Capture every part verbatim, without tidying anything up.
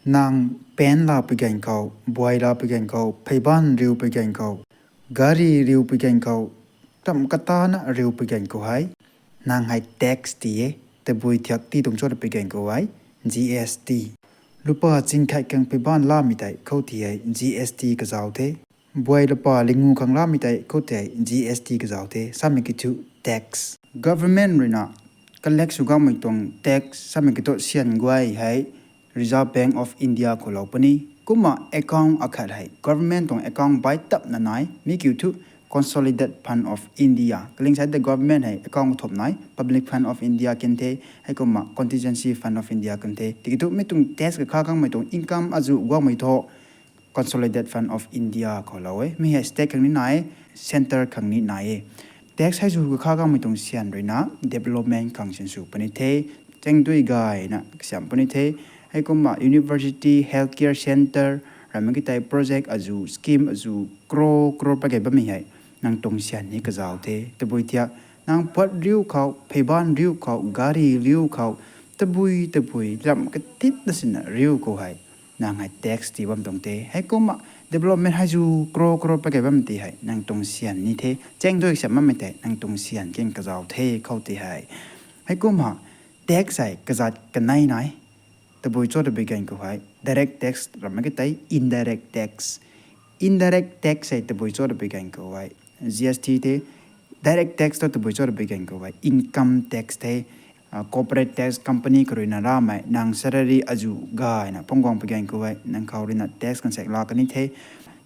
Nang pen la pui ganv khou, buay la pui ganv khou, pheiban riu pui ganv khou, gari riu pui ganv khou, tam katana riu pui ganv khou hei, nang hei tax ti e. Tabui thiak ti tuang cho ta pui ganv khou hei, G S T. Lupa chingkhat khang pheiban lamei tei khou ti hei G S T kazauh the. Buay lupa lingu khang lamei tei khou ti hei G S T kazauh the. Samei kiu thu tax. Government ruina collect sw gaumei tuang tax samei kiu thu syan guay hei Reserve Bank of India khou lou puni. Kumna account akhat hei government tuang account bai tapna nai. Mi kiu thu Consolidated Fund of India. Kaling sai ta government hei account kathumh nai, Public Fund of India kan the, heikumna Contingency Fund of India kan the. Tiki thu mi tuang tax kakha khangmei tuang income azu guangmei thu Consolidated Fund of India khou lou e. Mi hei state khang ni nai e, centre khang ni nai e. Tax hei zu kakha khangmei tuang syan ruina development khang sinsw puni the, chengdui gayna kasiam puni the. Heikumna university, healthcare centre, ramei ki tei project azu, scheme azu, crore crore pagay bammei hei nang tuang syan ni kazauh the. Tabui thiak nang puat riu khou, pheiban riu khou, gari riu khou, tabui tabui ram katitna sina riu khou hei nang hei tax ti bam tuang the. Heikumna development hei zu crore crore pagay bam ti hei nang tuang syan ni the. Chengdui kasiam bammei tei nang tuang syan kan kazauh the khou ti hei. Heikumna tax hei kazat kanei nai. Tabui cho tabui ganv khou hei direct tax ramei ki tei indirect tax. Indirect tax hei tabui cho tabui ganv khou hei G S T the. Direct tax thu tabui cho tabui ganv khou hei income tax the. Corporate tax, company kharuina ramei nang salary azu gayna phungc guang pui ganv khou hei nang khou ruina tax kansaek la kani the.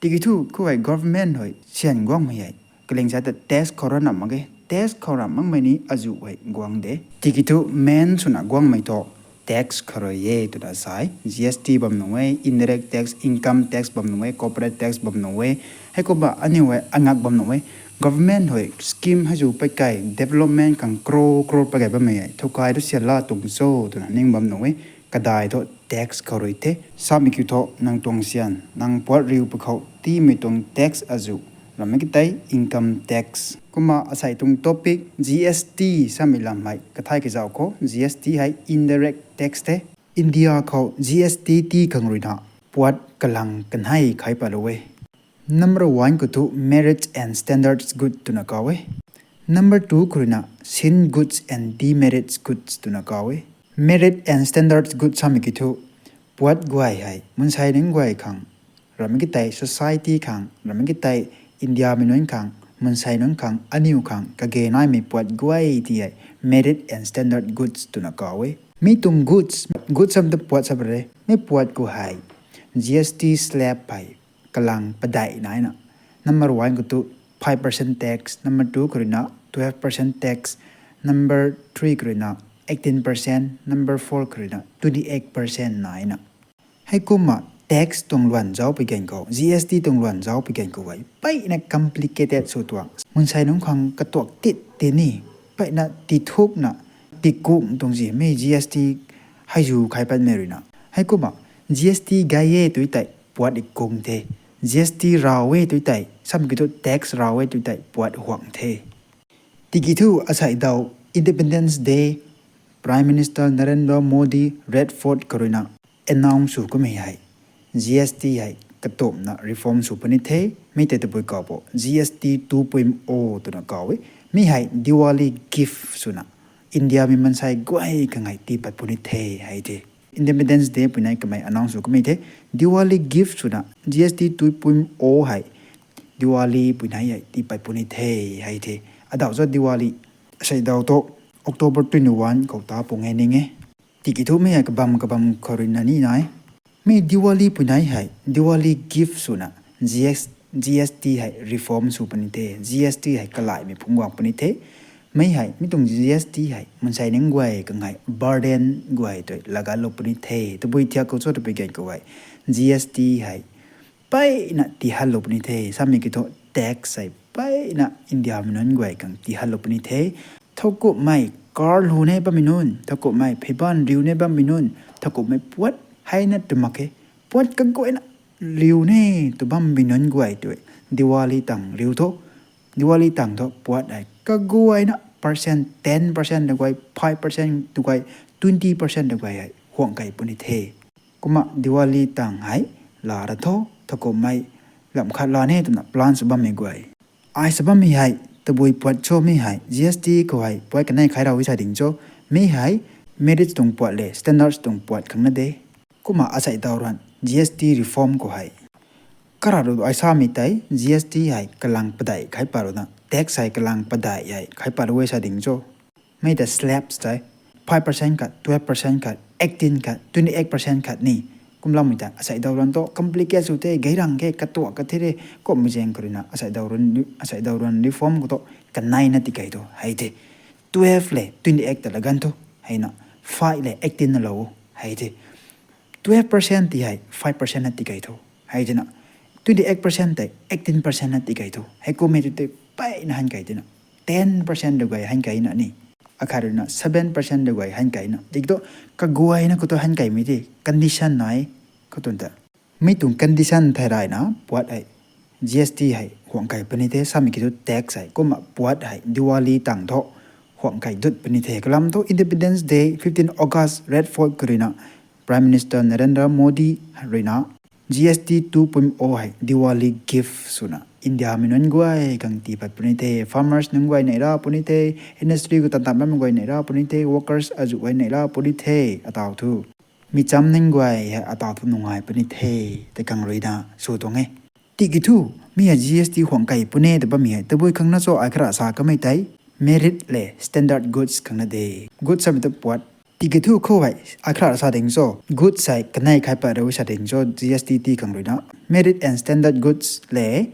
Tiki thu khou hei government hei syan guangmei hei kaling sai ta tax khou rana mak ge. Tax khou ra makmei ni azu hei guang de. Tiki thu main swna guangmei thu tax kharui e twna sai. G S T bam nuh e, indirect tax, income tax bam nuh e, corporate tax bam nuh e. Heikumna aniu hei angak bam nuh e. Government hei scheme hei zu pei kai development khang crore crore pagay bammei hei thowkai tu syan la tuang cho twna ning bam nuh e. Kadai thu tax khou rui the. Samei kiu thu nang tuang syan, nang puat riu pui khou tiimei tuang tax azu ramei ki tei income tax. Kumna asei tuang topic G S T samei lam hei kathai kazauh khou, G S T hei indirect tax the. India khou G S T ti khang ruina puat kalang kanei khai patlou e. Number one khou thu merit and standards good twna kau e. Number two khou ruina seen goods and demerits goods twna kau e. Merit and standards good samei kiu thu puat guay hei mansei nunc guay khang, ramei ki tei society khang, ramei ki tei India mei nunc khang, mansei nunc khang, aniu khang kage naimei puat guay ti hei merit and standard goods twna kau e. Mi tuang goods, goods sam ta puat sa pare. Mi puat khou hei G S T slab hei kalang padeih naina. Number one khou thu five percent tax, number two khou ruina twelve percent tax, number three khou ruina eighteen percent, number four khou ruina twenty eight percent naina. Heikumna tax tuang luan zauc pui ganv khou, G S T tuang luan zauc pui ganv khou hei peyna complicated sw tuang, mansei nunc khang katuak tit tini, peyna tithukna tikum tuang zi mi G S T hei zu khai patmei ruina. Heikumna G S T gay e tu tei puat i kung the, G S T raw e tu tei, samei kiu thu tax raw e tu tei puat huang the. Tiki thu asei daw Independence Day, Prime Minister Narendra Modi Red Fort kharuina announce sw kamei hei G S T hei katumna reform sw puni the. Mi tei tabui kau bo G S T two point o twna kau e. Mi hei Diwali gift swna India mei mansei guay khang hei tii pat puni the hei the. Independence Day puinei kamei announce sw kamei the. Diwali gift swna G S T two point o hei Diwali puinei hei tii pat puni the hei the. Adau za Diwali asei daw thu October twenty one khou ta pung e ning e. Tiki thu mi hei kabam kabam kharuina ni nai. Mi Diwali puinei hei Diwali gift swna G S, G S T hei reform sw puni the, G S T hei kalaimei phungc guang puni the. Mi hei mi tuang G S T hei mansei nunc guay khang hei burden guay tei lagatlou puni the. Tabui thiak khou cho tabui ganv khou hei G S T hei peyna tihatlou puni the. Samei kiu thu tax hei peyna India mei nunc guay khang tihatlou puni the. Thowkumhmei car lu ne bammei nunc, thowkumhmei pheiban riu ne bammei nunc, thowkumhmei puat heina tw mak khe, puat kaguayna riu ne tw bammei nunc guay tei Diwali tang riu thu, Diwali tang thu puat hei kaguayna percent, ten percent tw guay, five percent tw guay, twenty percent tw guay hei huang key puni the. Kumna Diwali tang hei la ra tho, thakumhmei lam khat la ni twna plan sw bammei guay. Ai sw bammei hei, tabui puat cho mi hei, G S T khou hei puat kanei khai rau i sa ding cho, mi hei, merit tuang puat le, standards tuang puat khang na de. Kumna asei daw ruan, G S T reform khou hei. Kara ru ai samei tei, G S T hei kalang padai khai pa runa, tax hei kalang padai hei khai pa rui sa ding cho. Mei ta slabs tei, five percent khat, twelve percent khat, eighteen khat, twenty eight percent khat ni. Kumlamei ta, asei daw ruan to, complicate sw te, gei rang ke, katuak ka the re, kumhmei zaeng khou ruina, asei daw ruan, asei daw ruan reform khou to, kanei na tikei tho, hei the. Twelve le, twenty eight ta la gan tho, hei na, five le, eighteen na lou, hei the. Twelve percent ti hei, five percent na tikei tho, hei the na. Twenty eight percent tei, eighteen percent na tikei tho, hei kummei tu tei, peyna han kei tina. Ten percent da guay han kei na ni. Akhat ruina seven percent da guay han kei na. Tik to, kaguayna khou tu han keimei tei, condition nai, khou tun ta. Mi tuang condition thei rayna, puat hei, G S T hei, huang kei puni the, samei ki thu tax hei, kumna puat hei, Diwali tang tho, huang kei dut puni the. Kalam thu Independence Day, fifteen August, Red Fort khou ruina, Prime Minister Narendra Modi ruina, G S T two point oh hei, Diwali gift swna, India mei nunc guay khang tii pat puni the, farmers nunc guay neih ra puni the, industry khou tan tan bammei guay neih ra puni the, workers azuh guay neih ra puni the, ataw thu. Mi cham nunc guay hei ataw thu nungai puni the, tei khang ruina sw tuang e. Tiki thu, mi hei G S T huang kei puni ta bammei hei, tabui khang na cho ai kara sa kamei tei, merit le standard goods khang na de. Goods samei ta puat. Tiki thu khou hei, ai kara sa ding cho, goods hei kanei khai pa rui sa ding cho, G S T ti khang ruina. Merit and standard goods le,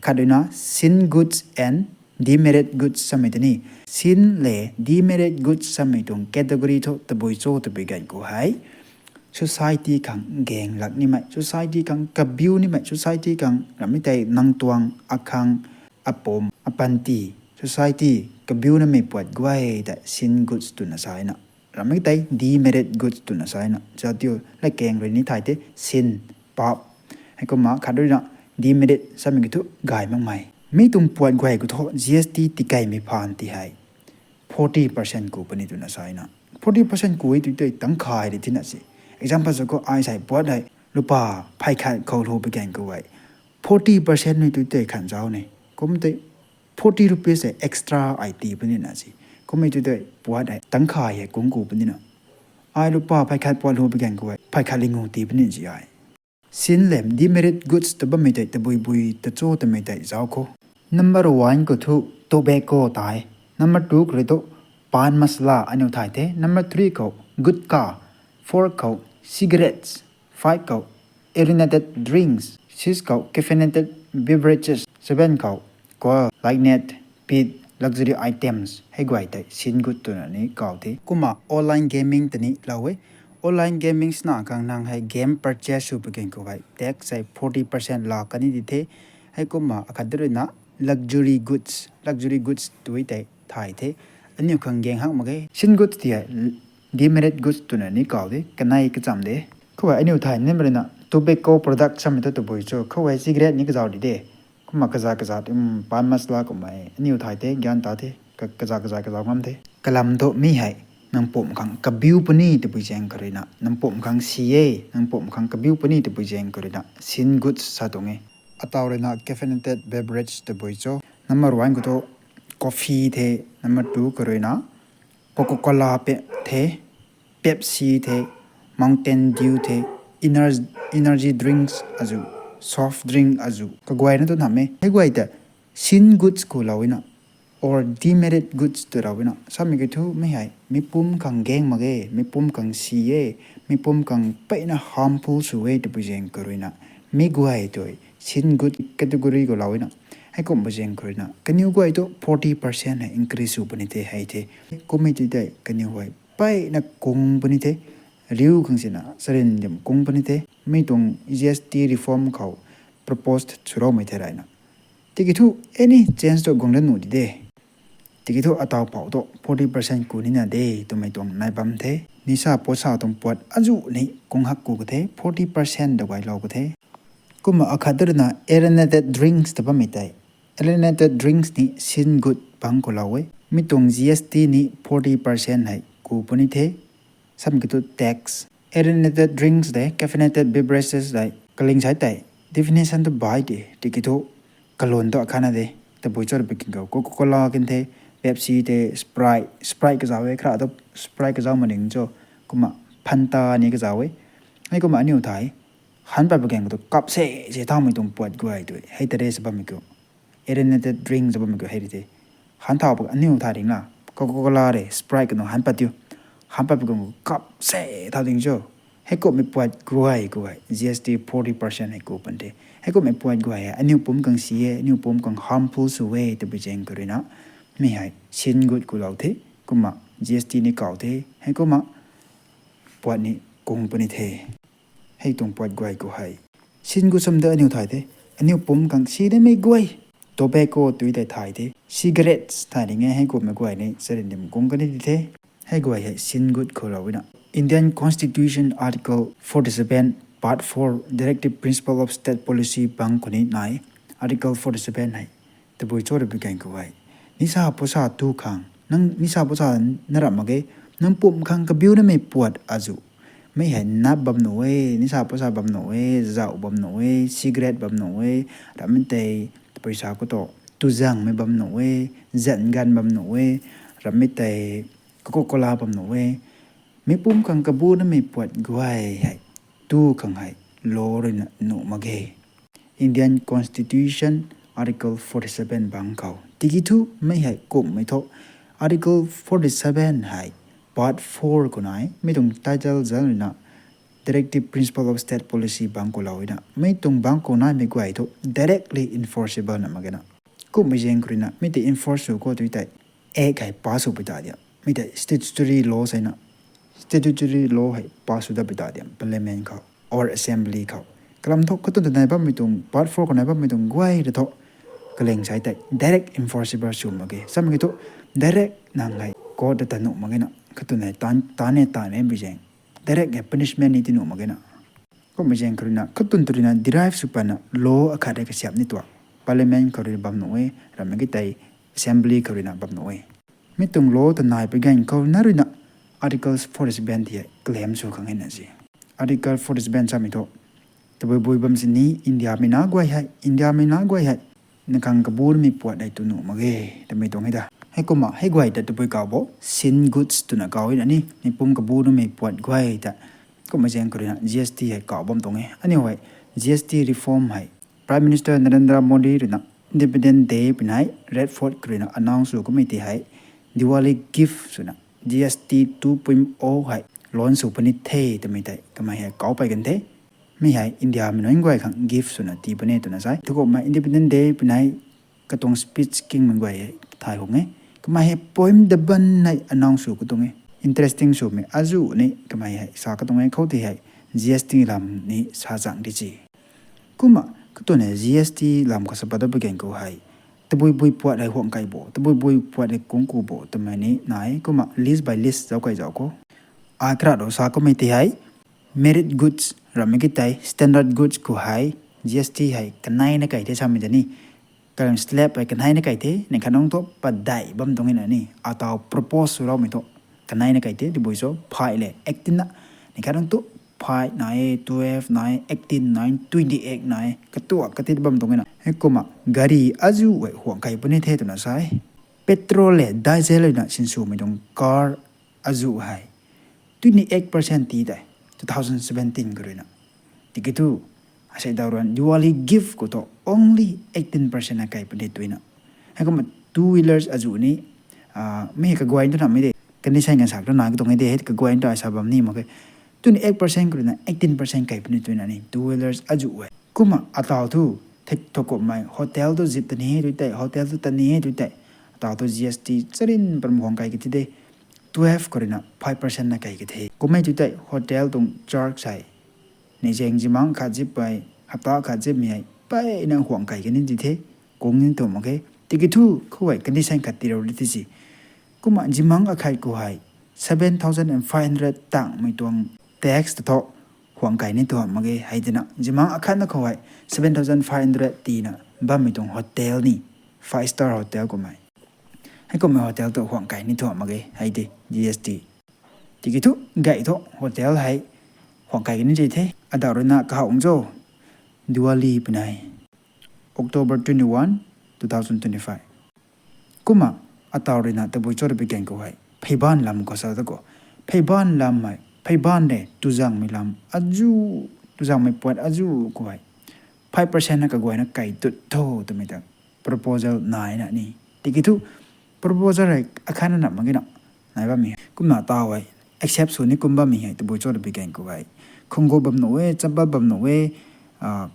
khat ruina, sin goods and demerit goods samei tei ni. Sin le demerit goods samei tuang category thu tabui cho tabui gan khou hei. Society khang gaeng lak nimei, society khang kabiu nimei, society khang ramei tei nang tuang akhang apum apanty. Society kabiu namei puat guay ta sin goods twna sa na. Ramei tei demerit goods twna sa na. Jatio la kaeng rui ni thai tei sin, pap. Hei kumna khat ruina demerit samei ki thu gay makmei. Mi tuang puat guay khou thu G S T tikeimei phaan ti hei. Forty percent ku puni twna sa na. Forty percent ku e tu tei tangkhai ri tina si. Example sa khou ai sei puat hei lupa phey khat khou lou pa gan khou hei. Forty percent ni tu tei khan zau ni. Kum tei forty rupees hei extra ai tii puni na si. Kummei tu tei puat hei tangkhai hei kung ku puni na. Ai lupa phey khat puat lou pa gan khou hei. Phey khat lingu tii puni si ai. Sin le demerit goods ta bammei tei tabui bui ta cho tamei tei zau khou. Number one khou thu tobacco tai. Number two khou rui tu pan masala aniu thai the. Number three khou gutka. Four khou cigarettes. Five khou aerated drinks. Six khou caffeinated beverages. Seven khou cola, lignette, pit, luxury items. Hei guay tei sin good twna ni kau the. Kumna online gaming ta ni lou e. Online gaming sna khang nang hei game purchase sw pa gan khou hei. Tax hei forty percent la kani di the. Hei kumna akhat ruina luxury goods. Luxury goods tu tei thai the. Aniu khang gaeng hak mak ge. Sin goods ti hei demerit goods twna ni kau de. Kanei kacham de. Khou hei aniu thai nim ruina tobacco product samei tu tabui cho. Khou hei cigarette ni kazau di de. Kumna kaza kaza, um, pan masala kummei. Aniu thai tei, gyan ta the, ka-, kaza kaza kazau ngam the. Kalam thu mi hei, nang pum khang kabiu puni tabui zaeng khou ruina, nang pum khang si e, nang pum khang kabiu puni tabui zaeng khou ruina, sin goods sa tuang e. Ataw ruina caffeinated beverage tabui cho. Number one khou thu coffee the, number two khou ruina, Coca-Cola pe the, Pepsi the, Mountain Dew the, ener-, energy drinks azuh, soft drink azuh. Kaguayna tu nam e. Hei guay ta sin goods khou lou na, or demerit goods tu lou na. Samei ki thu mi hei, mi pum khang gaeng mak ge, mi pum khang si e, mi pum khang peyna harmful sw e tabui zaeng khou ruina. Mi guay tu hei, sin good category khou lou na. Hei kum bu zaeng khou ruina. Kaniw guay tu forty percent hei increase sw puni the hei the. Kummei tu tei kaniw hei peyna kung puni the, riu khang sina, sarin dim kung puni the, mi tuang G S T reform khou proposed sw roumei the rayna. Tiki thu any change tu guang da nuh di de. Tiki thu ataw pou tu forty percent ku nina de, twmei tuang nai bam the. Nisa posa tuang puat azuh ni kung hak ku ka the, forty percent da guay lou ka the. Kumna akhat ruina aerated drinks ta bammei tei. Aerated drinks ni sin good bang khou lou e. Mi tuang G S T ni forty percent hei ku puni the. Samei ki thu tax. Aerated drinks de, caffeinated beverages de, kaling sai tei definition tu bai de, tiki thu kalun tu akhatna de, tabui cho rui pi king khou Coca-Cola kan the, Pepsi te, Sprite, Sprite kazauh e, khra tu Sprite kazauh maning cho, kumna Fanta ni kazauh e. Hei kumna aniu thai, han pat pa gang tu kap se, se thaumei tuang puat guay tu, hei tare sa bammei khou. Aerated drink sa bammei khou hei ri the. Han thau pa aniu thai ring la, Coca-Cola re, Sprite kanu han pat tiu. Han pat pa gang kap se thau ding cho. Hei kumhmei puat guay khou hei, G S T forty percent hei ku pan the. Hei kumhmei puat guay hei, aniu pumc khang si e, aniu pumc khang harmful sw e, tabui zaeng khou ruina. Mi hei, sin gut khou lou the, kumna G S T ni kau the, hei kumna puat ni kung puni the. Hei tuang puat guay khou hei, sin gut sam de aniu thai the, aniu pumc khang si de mei guay. Tobacco tui tei thai the, cigarettes thai ning e, hei kumhmei guay ni, sarin dim kung kani di the. Hei guay hei sin gut khou lou na. Indian Constitution Article forty-seven, Part four, Directive Principle of State Policy bang khou ni nai. Article forty-seven hei, tabui cho rui pi gang khou hei, nisa posa tu khang, nang nisa posa na ram mak ge, nang pumc khang kabiu namei puat azu. Mei hei nap bam nuh e, nisa posa bam nuh e, zauh bam nuh e, cigarette bam nuh e, rammei tei, tabui sa khou tu, tuzangmei bam nuh e, zangan bam nuh e, rammei tei, Coca-Cola bam nuh e. Mi pumc khang kabiu namei puat guay hei, tu khang hei, law ruina nuh mak ge. Indian Constitution, Article forty-seven bang khou. Tiki thu mei hei kumhmei thu. Article forty-seven hei, Part four khou nai, mi tuang title zan ruina, Directive Principle of State Policy bang khou lou na. Mi tuang bang khou naimei guay thu directly enforceable na mak ge na. Kumhmei zaeng khou ruina, mi tei enforce sw khou tu tei, act hei pass sw pi ta diam. Mi tei statutory law sai na. Statutory law hei pass sw dat pi ta diam, Parliament khou, or Assembly khou. Kalam thu, khatun ta nai bammei tuang, Part four khou nai bammei tuang guay ra thu, kaling sai tei, direct enforceable sw mak ge. Sa mak ge thu, direct nang hei, court ta ta nuh mak ge na. Khatun hei, tan, tan e, tan e, bi zaeng. Direct hei punishment ni ti nuh mak ge na. Kumhmei zaeng khou ruina, khatun tu ruina derive sw pana law akhat rei kasiap ni tuang. Parliament khou rui bam nuh e, rammei ki tei assembly khou ruina bam nuh e. Mi tuang law ta nai pi gang khou na ruina Article forty-seven ti hei claim sw khang e na si. Article forty-seven samei thu, tabui bui bam sini India mei na guay hei, India mei na guay hei, na khang kabiu namei puat hei tu nuh mak ge, twmei tuang e da. Hei kumna, hei guay ta tabui kau bo, sin goods twna kau e na ni, mi pumc kabiu namei puat guay ta. Kumhmei zaeng khou ruina G S T hei kau bam tuang e. Aniu hei, G S T reform hei, Prime Minister Narendra Modi ruina Independence Day puni hei, Red Fort khou ruina announce sw kamei ti hei, Diwali gift swna, G S T two point oh hei, launch sw puni the twmei tei, kamei hei kau pey kan the. Mi hei India mei nunc guay khang gift swna tii puni twna sai. Thu kumna Independence Day puni hei, katuang speech kingmei guay hei thay hung e. Kamei hei poem daban hei announce sw katuang e. Interesting swmei azu ni kamei hei sa katuang e khou ti hei G S T lam ni sa zang di ci. Kumna, katuang hei G S T lam khou sa pat dat pi gang khou hei, tabui bui puat hei huang kai bo, tabui bui puat hei kung ku bo, twmei ni nai, kumna list by list zauc kai zauc khou. Ai kra do sa kamei ti hei, merit goods, rammei ki tei, standard goods khou hei, G S T hei, kanei na kai the samei ta ni, kalam slab hei kanei na kai the, ni khat nung thu padeih bam tuang e na ni, ataw propose swloumei thu, kanei na kai the, tabui cho, five le, eighteen na, ni khat nung thu, five nai, twelve nai, eighteen nai, twenty-eight nai, katuak katit bam tuang e na. Hei kumna, gari azu hei huang kai puni the twna sai. Petrol le, diesel le na sinswmei tuang car azu hei, twenty-eight percent tii tei, two thousand seventeen khou ruina. Tiki thu, asei daw ruan Diwali gift khou thu only eighteen percent na kai puni twna. Hei kumna two wheelers azu ni, ah, mi hei kaguay tu na mi de, condition kan sak tu na katuang e de, hei kaguay tu ai sa bam ni mak khe. Twenty-eight percent khou ruina eighteen percent kai puni twna ni, two wheelers azu hei. Kumna ataw thu, thei thu kumhmei, hotel tu zip ta ni hei tu tei, hotel tu ta ni hei tu tei. Ataw thu G S T charin param huang kai ki ti de. Twelve khou ruina five percent na kai ki the. Kummei tu tei hotel tuang charge hei, ni zaeng zimang khat zip pei, hapta khat zip mei hei, peyna huang kai kani di the, kung ni tu mak khe. Tiki thu, khou hei condition khat tii rou di ti si. Kumna zimang akhat khou hei, seven thousand and five hundred tangmei tuang tax ta thu, huang kai ni tu mak khe hei tina. Zimang akhat na khou hei, seven thousand five hundred tii na, bammei tuang hotel ni, five star hotel kumhmei. Hei kumhmei hotel tu huang kai ni tu mak khe hei ti, G S T. Tiki thu, gay thu, hotel hei, Huang kai kani ti the, adauh ruina kahaw cho, Diwali puni, October twenty-one, two thousand twenty-five. Kumna, atau ruina tabui cho twpui gan khou hei, pheiban lam khou sa ta khou, pheiban lam hei, pheiban le tuzangmei lam azu, tuzangmei puat azu khou hei, five percent na kaguayna kai tut tho twmei ta proposal naina ni. Tiki thu, proposal hei akhatna na mak ge na, nai bammei. Kumna tau hei, accept sw ni kum bammei hei tabui cho twpui gan khou hei, khunggou bam nuh e, chappal bam nuh e,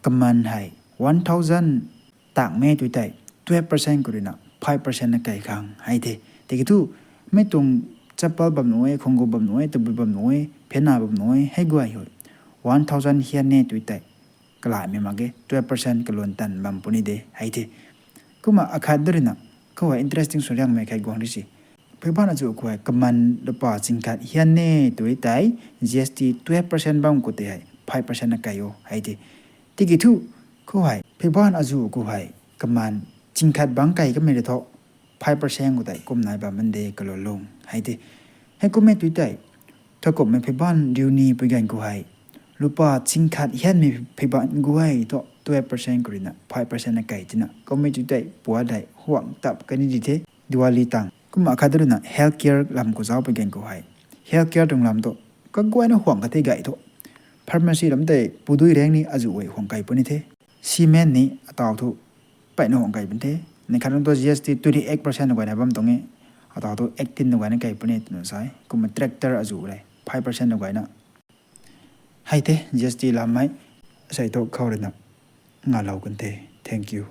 kaman hei, one thousand takmei tui tei, twelve percent khou ruina five percent na kai khang hei the. Tiki thu, mei tuang chappal bam nuh e, khunggou bam nuh e, tabui bam nuh e, phenna bam nuh e, hei guay hei, one thousand hian ne tui tei, kalaimei mak ge, twelve percent kalun tan bam puni de hei the. Kumna akhat da ruina, khou hei interesting sw riangmei khat guang ri si. Pheiban azu khou hei kaman lupa chingkhat hian ne tui tei, G S T twelve percent bam khou tei hei, five percent na kai o hei the. Tiki thu, khou hei, pheiban azu khou hei, kaman chingkhat bang kai kamei le tho, five percent khou tei kum nai bam man de kalun lung hei the. Hei kummei tui tei, thakumhmei pheiban riu ni pui gan khou hei, lupa chingkhat hianmei pheiban guay thu twelve percent khou ruina five percent na kai tina, kummei tui tei puat hei huang tap kani di the, Diwali tang. Kumna akhat da ruina healthcare lam khou zauc pui gan khou hei, healthcare tuang lam thu, kaguayna huang ka the gay thu. Pharmacy lam tei pudui rang ni azu hei huang kai puni the. Cement ni atau thu, peyna huang kai puni the. Ni khat nunc thu G S T twenty eight percent na guayna bam tuang e. Atau thu eighteen na guayna kai puni twna sa e. Kumna tractor azu le, five percent na guayna. Hei the, G S T lam hei, sei thu khou ruina, ngalou kan the. Thank you.